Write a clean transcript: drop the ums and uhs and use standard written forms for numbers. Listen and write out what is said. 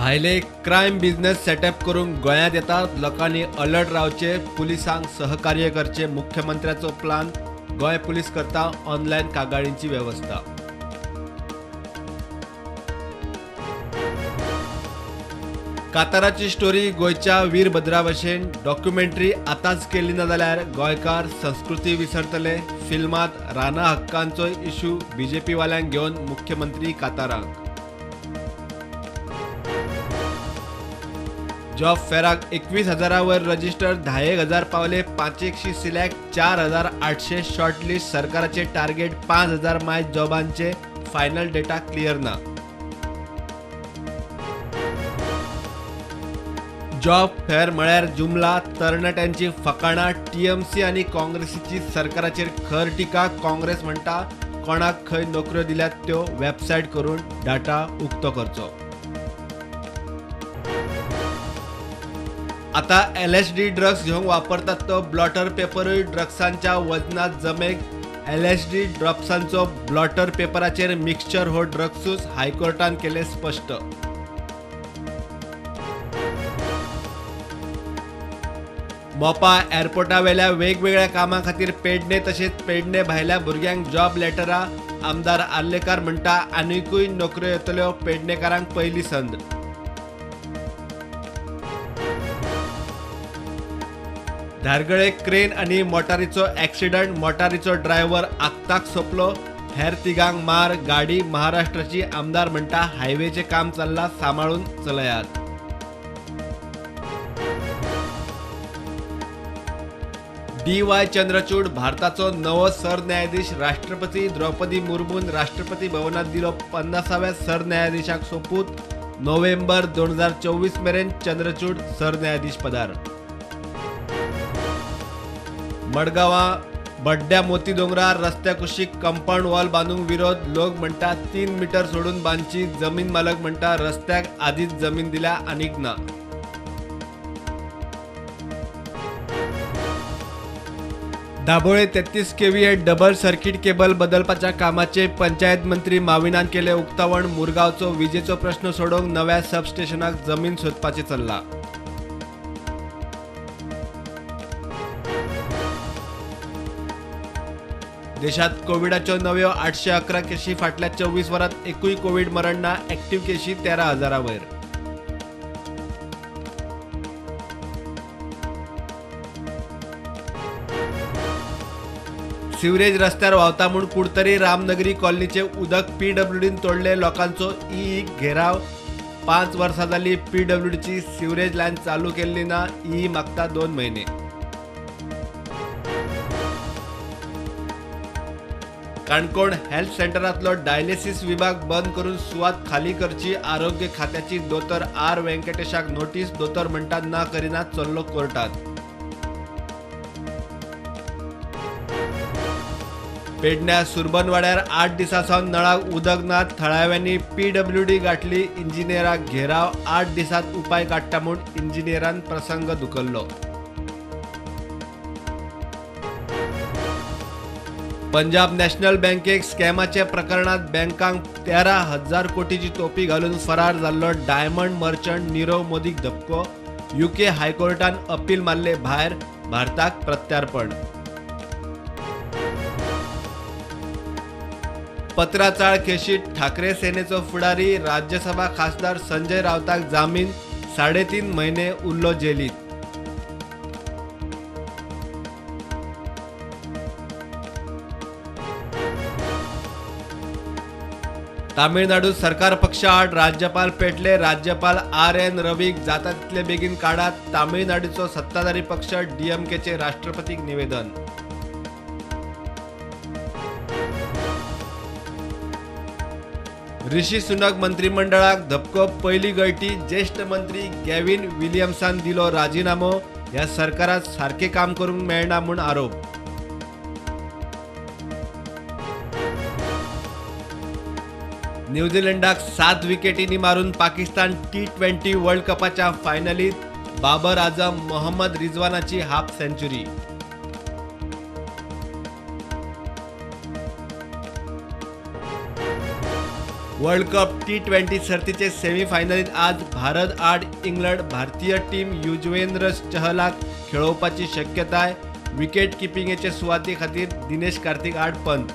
भायले crime business setup करूंक गोंयांत येतात, लोकांनी अलर्ट रावचे, पुलिसांक सहकार्य करचे, मुख्यमंत्र्याचो प्लान। गोंय पुलीस करता ऑनलायन कागाळींची वेवस्था। काताराची स्टोरी गोंयच्या वीरभद्रा भशेन डॉक्युमेंटरी आतांच केली ना जाल्यार गोंयकार संस्कृती विसरतले। फिल्मांत राना हक्कांचो इशू बीजेपी वाल्यांक घेवन मुख्यमंत्री कातारांक। जॉब फेराक 21,000 वयर रजिस्टर, 10,000 पावले, 500 सिलेक्ट, 4,800 शॉर्टलिस्ट। सरकाराचे टार्गेट 5,000 माय जॉबांचे, फायनल डेटा क्लियर ना। जॉब फेर म्हळ्यार जुमला, तरणाट्यांची फकाणां। टीएमसी आनी काँग्रेसीची सरकाराचेर खर टिका। काँग्रेस म्हणटा कोणाक खंय नोकऱ्यो दिल्यात त्यो वेबसायट करून डाटा उक्तो करचो। आता एलएसडी ड्रग्स घेवंक वापरतात तो ब्लॉटर पेपरूय ड्रग्सांच्या वजनांत जमेक। एलएसडी ड्रॉप्सांचो ब्लॉटर पेपराचेर मिक्सचर हो ड्रग्सूच, हायकोर्टान केलें स्पश्ट। मोपा एअरपोर्टावेल्या वेगवेगळ्या कामां खातीर पेडणे तशेंच पेडणे भायल्या भुरग्यांक जॉब लेटरां। आमदार आर्लेकार म्हणटा आनिकूय नोकऱ्यो येतल्यो, पेडणेकारांक पयली संद। धारगळे क्रेन आनी मोटारीचो एक्सिडंट, मोटारीचो ड्रायव्हर आक्ताक सोंपलो, हेर तिगांक मार। गाडी महाराष्ट्राची, आमदार म्हणटा हायवेचें काम चल्लां, सांबाळून चलयात। डी.वाय. चंद्रचूड भारताचो नवो सरन्यायाधीश। राष्ट्रपती द्रौपदी मुर्मून राष्ट्रपती भवनात दिलो 50व्या सरन्यायाधीशाक सोपूत। नोव्हेंबर 2024 मेरेन चंद्रचूड सरन्यायाधीश पदार। मडगांवां बड्ड्या मोती दोंगरार रस्त्या कुशीक कंपाऊंड वॉल बांदूंक विरोध। लोक म्हणटा 3 मीटर सोडून बांदची, जमीन मालक म्हणटा रस्त्याक आदींच जमीन दिल्या आनीक ना। Dabolim 33 kVA double circuit cable बदलपाच्या कामाचे पंचायत मंत्री माविनान केले उक्तावण। मुरगांवचो विजेचो प्रश्न सोडोवंक नव्या सबस्टेशनाक जमीन सोदपाचें चल्लां। देशात कोविडाच्यो नव्यो 811 केशी, फाटल्या 24 वरांत एकूय कोविड मरण ना। एक्टिव्ह केशी 13,000 वयर। सिवरेज रस्त्यार व्हांवता म्हूण कुडतरी रामनगरी कॉलनीचे उदक पीडब्ल्यूडीन तोडले, लोकांचो ई घेराव। 5 वर्सां जाली पीडब्ल्यूडीची सिवरेज लायन चालू केल्ली ना, ई मागता 2 म्हयने। काणकोण हेल्थ सेंटरांतलो डायलिसिस विभाग बंद करून सुवात खाली करची, आरोग्य खात्याची दोतोर आर व्यंकटेशाक नोटीस। दोतोर म्हणटा ना करिना, चल्लो कोर्टात। पेडण्या सुरबनवाड्यार 8 दिसां सावन नळाक उदक ना, थळाव्यांनी पीडब्ल्यूडी गाठली, इंजिनियराक घेराव। 8 दिसांत उपाय काडटा म्हूण इंजिनियरान प्रसंग धुकल्लो। पंजाब नॅशनल बँकेक स्कॅमाच्या प्रकरणात बँकांक 13,000 कोटीची तोपी घालून फरार जाल्लो डायमंड मर्चंट नीरव मोदीक धपको। युके हायकोर्टान अपील मारले भायर, भारताक प्रत्यार्पण। पत्राचाळ केशीत ठाकरे सेनेचो फुडारी राज्यसभा खासदार संजय राऊताक जामीन, 3.5 म्हयने उरलो जेलीत। तामिळनाडू सरकार पक्षाआड राज्यपाल पेटले, राज्यपाल आर एन रवीक जाता तितले बेगीन काडात, तामिळनाडूचो सत्ताधारी पक्ष डीएमकेचे राष्ट्रपतीक निवेदन। ऋषी सुनक मंत्रिमंडळाक धपको, पयली गळटी, ज्येष्ठ मंत्री गॅव्हिन विलियम्सान दिलो राजीनामो, ह्या सरकारात सारकें काम करूंक मेळना म्हूण आरोप। न्यूझीलंडाक 7 विकेटींनी मारून पाकिस्तान T20 world कपाच्या फायनलीत, बाबर आझम मोहम्मद रिजवानाची half century. World cup T20 सर्तीचे सेमीफायनलीत आज भारत आड इंग्लंड. भारतीय टीम युजवेंद्र चहलाक खेळोवपाची शक्यताय. विकेट किपिंगेचे सुवाते खातीर दिनेश कार्तिक आड पंत.